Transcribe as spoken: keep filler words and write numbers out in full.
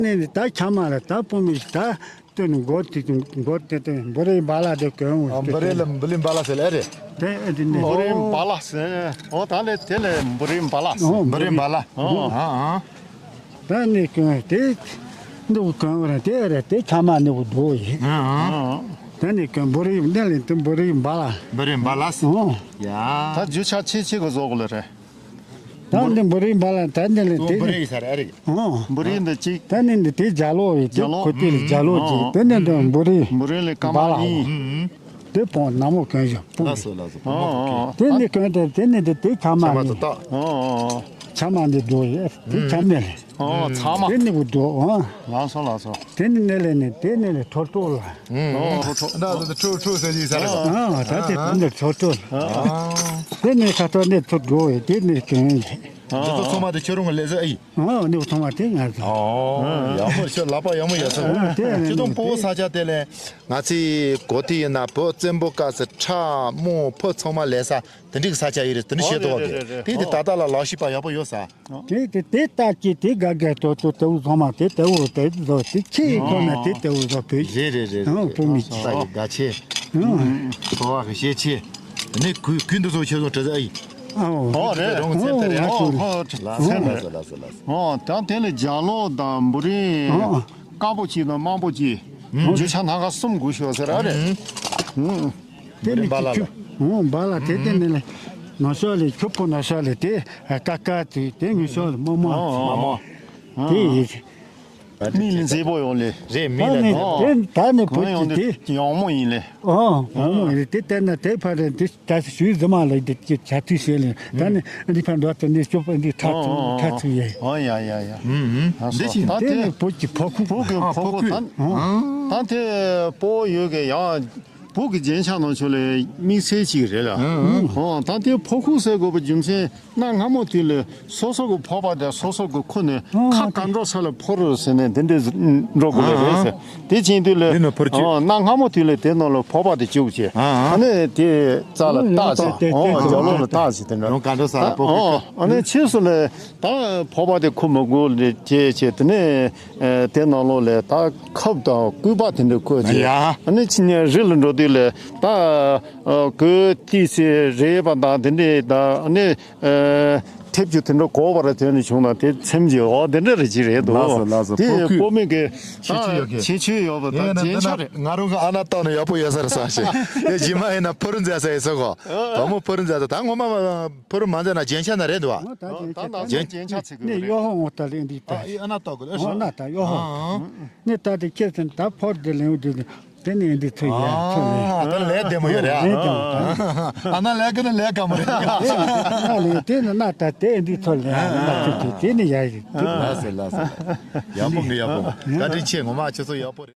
ནས་ད་ཁྱམས་ལ་ད་སྤུ་མི་ཞིག་ད་སྟོན་མགོ་དེ་མགོ་དེ་དེ་འབུ་རིའི་འབའ་ལ་དེ་གོན་འོང་། ཨ། འབུ་རིའི་ལ་འབུ་རིའི་འབའ་ལ་ཟེར་ལེ་རེད། དེ་ཨེ་དེ་ནས་འབུ་རིའི་འབའ་ལ་ཟེར། འོ་ད་ལས་དེ་ལས་འབུ་རིའི་འབའ་ལ་ཟེར། འོ་འབུ་རིའི་འབའ་ལ། འོ་ཨ་ཨ། ད་ནས་གོན་དེ་འདུག་གོན་བ་རེད། དེ་རེད། དེ་ཁྱམས་ནས་འདུག་ཡིན། ཨ་ཨ། ད་ནས་གོན་འབུ་རིའི་འདི་ལས་དེ་འབུ་རིའི་འབའ་ལ། འབུ་རིའི་འབའ་ལ་ཟེར། འོ། ཡ། ད་རྒྱུ་ཆ་ཆེ་ཆེ་གི་བཟོ་དགོས་ལེ་རེད། ད་འདི་འབུ་རིའི་འབའ་ལ་ད་འདི་ལ་དེ་འབུ་རིའི་ས་རེད། ཨ་རེད། ཨོ། འབུ་རིའི་འདི་གཅིག་ད་ནི་འདི་དེ་རྒྱ་ལོ་ཡི་དེ་རྒྱ་ལོ། ཁོ་དེ་ལ་རྒྱ་ལོ་གཅིག་ཨོ། དེ་ནི་འདི་འབུ་རིའི་འབུ་རིའི་ལ་སྐར་མ་འབའ་ལ། གཉིས། དེ་སྤུན་ནག་མོ་གོན་ཞོག་སྤུན། ལགས་སོ་ལགས་སོ། བུ་མོ་ཨོ་ཕོ་ཁྱོད། ཨོ། དེ་ནི་གོན་དེ་དེ་ནི་འདི་དེ་ཁྱམས་ནི། ཨོ་ཨོ། ཁྱམས་འདི་འགྲོ་ཡི་དེ་ཁྱམས་ནི་ལ། ཨོ་ཚང་མ། དེ་ནི་བུ་འགྲོ་ཨོ། ལགས་སོ་ལགས་སོ། དེ་ནི་ནི་ལས་ནི་དེ་ནི་ལས་ཁྲོ་ཁྲོ་ལ། ཨོ་ཁྲོ་ཁྲོ། ད་ད་ཁྲོ་ཁྲོ་ཟེར་གྱི་ས་རེད་པ། ཨ་ད་དེ་དེ་ནི་ཁྲོ་ཁྲོ་ལ། ཨ། དེ་ནི་ཁ་ཐོག་ནི་ཚུར་འགྲོ་ཡི་དེ་ནི་གོན་ཡི། འདི་ཚོ་ཚང་མ་དེ་ཁྱོད་རང་གི་ལས་ཟེར་ཨི། ཨོ་ནི་བུ་ཚང་མ་དེ་ང་ཚོ། ཨོ་ཡག་པོ་ཁྱོད་ལག་པ་ཡག་མོ་ཡོད་ས། ཨོ་དེ་ཁྱོད་དང་ནི་སྤོ་བོ་ས་ཆ་དེ་ལས་ང་ཚོའི་གོ་ཐོས་ཡིན་ན་བོད་བཙན་པོ་སྐབས་སུ་ཁྲ་མོ་ཕོ་ཚང་མ་ལས་ས་དེ་འདྲའི་ས་ཆ་ཡིན་རེད། དེ་འདྲ་ཤེས་ཐུབ་པ་རེད། དེ་དེ་ད་ལྟ་ལ་ལག་ཤེས་པ་ཡག་པོ་ཡོད་ས། དེ་དེ་དེ་ལྟ་ཅི་དེ་དགའ་དགའ་ཏོག་ཏོག་དེ་བུ་ཚང་མ་དེ་དེ་བུ་དེ་བཟོ་དེ་ཁྱེད་ཁོ་ན་དེ་དེ་བུ་བཟོ་བོད། རེད་རེད་རེད་ཨོ་རེད། བུ་མི་ལགས་སོ། ད་ཡི་དགའ་ཆེ། ཨོ། ཚོར་བ་གི་ཤེས་ཆེ། དེ་ནས་གུས་གུས་འདི་ཚོ་ཁྱེད་ཚོ་དྲི་ཟ་ཨི། ཨོ། ཨོ་རེད། ཚེ་དེ་རེད། ཨོ་ཨོ་ལགས་སོ་ལགས་སོ་ལགས་སོ། ཨོ་ད་དེ་ལས་རྒྱ་ལོ་དང་འབུ་རིན་ཨོ་དཀར་པོ་གཅིག་དང་དམར་པོ་གཅིག་རྒྱུ་ཆ་སྣ་ཁ་གསུམ་དགོས་ཤོག་ཟེར་ཨ་རེད། ཨུ། དེ་ནི་འབའ་ལ་ཁྱོད་ལ། ཨོ་འབའ་ལ་དེ་དེ་ནི་ལས་ནང་ཤོག་ལས་ཁྱོད་པོ་ནང་ཤོག་ལས་དེ་ཀ་ཀ་དེ་དེ་ངི་ཤོག་ལས་མོ་མོ། ཨོ་ཨོ། དེ་ཡིན། མི་ལ་མཛེས་པོ་ཡོང་ལེ། རེད་མི་ད་ལ་ནི་ནོ། དེ་ད་ནི་བུ་གང་ཡོང་གཅིག་དེ་དེ་ཡོང་མོ་ཡིན་ལེ། ཨོ་ཡོང་མོ་ཡིན་དེ་ལྟར་ན་དེ་ཕར་དེ་ད་ཞུས་ཟི་མ་ལ་དེ་ཀྱི་བྱ་ཐུས་བྱས་ལེ། ད་ནི་འདི་ཕར་འགྲོ་ཏེ་ནི་སྐྱོབ་པ་འདི་ཁྲག་ཚུ་ཁྲག་ཚུ་ཡེ། ཨོ་ཡ་ཡ་ཡ། ཨུ་ཨུ། ཨ་འདི་སོ་ཅི་ད་དེ་ནི་བུ་གཅིག་ཕོ་ཁུག་བུ་གི་ཨ་ཕོ་ཕོ་ཁུག་ཁུག་ད། ཨ་ད་དེ་སྤོ་ཡོད་གི་ཡང་བུ་གི་རྒྱན་ཆ་ནང་ཆོ་ལེ་དམིགས་བསལ་ཅིག་རེད་ལ། ཨོ་ད་དེ་ཕོ་ཁུག་ཟེར་དགོས་པ་རྒྱུ་མཚན། གནའ་སྔ་མོ་དུས་ལ་སོ་སོ་གི་ཕོར་པ་དང་སོ་སོ་གི་ཁུ་ནས་ཨོ་ཁ་དེ་ག་འགྲོ་ས་ལ་ཕོར་རུ་ཟེར་ནས་དེ་འདྲས་འགྲོ་དགོས་ལ་རེད་ཟེར། དེ་ཕྱིན་དུས་ལ་དེ་ནི་ཕོར་གཅིག་ཨོ་གནའ་སྔ་མོ་དུས་ལ་དེ་ནང་ལ་ཕོར་པ་དེ་བཅུག་བྱས། ཨ་ཨ་ནི་དེ་རྩ་ལ་ཨོ་བཏགས་ཡང་བྱས། ཨོ་དེ་ཨོ་རྒྱབ་ལོགས་ལ་བཏགས་བྱས་དེ་འདྲ། ཡང་ག་འགྲོ་ས་ལ་ཕོར་ཨོ་གཅིག་ཨ་ནི་ཕྱིས་སུ་ལ་ད་ཕོར་པ་དེ་ཁུ་མི་དགོས་ལ་བྱས་བྱས་དེ་ནས་དེ་ནང་ལོགས་ལ་ད་ཁབ་དང་སྐུད་པ་དེ་འདྲ་བཀོལ་བྱས། ཡ། ཨ་ནི་ཕྱི་ཉིན་རི་ལ་འགྲོ་དུས་ལ་ད་གོས་ཏི་སེ་རེད་པ་དང་དེ་འདྲས་ད་ཨ་ནི། ཨ་ཐེབས་ཀྱི་དེ་འདྲ་གོ་བ་ར་དོན་ནི་བྱུང་ན་དེ་ཚེམ་གྱི་འོ་དེ་འདྲ་རེ་ཅི་རེད་དོ། ལགས་སོ་ལགས་སོ། དེ་ཕོ་ཁུ་ཕོ་མི་གི་ཁྱད་ཆོས་ཡོད་གི། ད་ཁྱད་ཆོས་ཡོད་པ་ད་ཡིན་ན་རྗེས་འདི་ཆ་ན་རེད། ང་རང་གི་ཨ་ན་ཏོག་ནི་ཡག་པོ་ཡོད་ས་རེད་ས་ཞེས། དེ་རྗེས་མ་ཡིན་ན་ཕུ་རུ་མཛད་ས་ཡིན་ས་གོ། བུ་མོ་ཕུ་རུ་མཛད་ས་ད་ངོ་མ་ཕུ་རུ་མ་མཛད་ན་རྒྱན་ཆ་ན་རེད་འདུག་བ། ད་ད་ད་རྒྱན་ཆ་རྒྱན་ཆ་ཚིག་གི་ནི་རེད། གཡོ་ཧོ་ངོ་ད་ལེན་འདི་ད། ཨ་ཨ་ན་ཏོག་གི་ལེ་ཨོ་ཧོ། ན་ད་གཡོ་ཧོ། ཨ་ཨ། ནི་ད་དེ་ཁྱེད་ཚོ་ད་ཕོར་དེ་ལེན་འདི། དེ་ནས་འདི་ཚོ་ཡ་ཚོ་ལས། ཨ་ད་ལས་བདེ་མོ་ཡོད་རེད་ཨ། ལས་བདེ་མོ་ད། ཨ་ན་ལས་ཀ་ནི་ལས་ཀ་མོ་རེད། ཨ་ལས་དེ་ནི་ན་ད་དེ་འདི་ཚོ་ལས་ཨ་ན་ཚོ་དེ་དེ་ནི་ཡ་ཡི། ལགས་སོ་ལགས་སོ། ཡག་པོ་མི་ཡག་པོ། བཀའ་དྲིན་ཆེ། ངོ་མ་ཁྱེད་ཚོ་ཡག་པོ་རེད།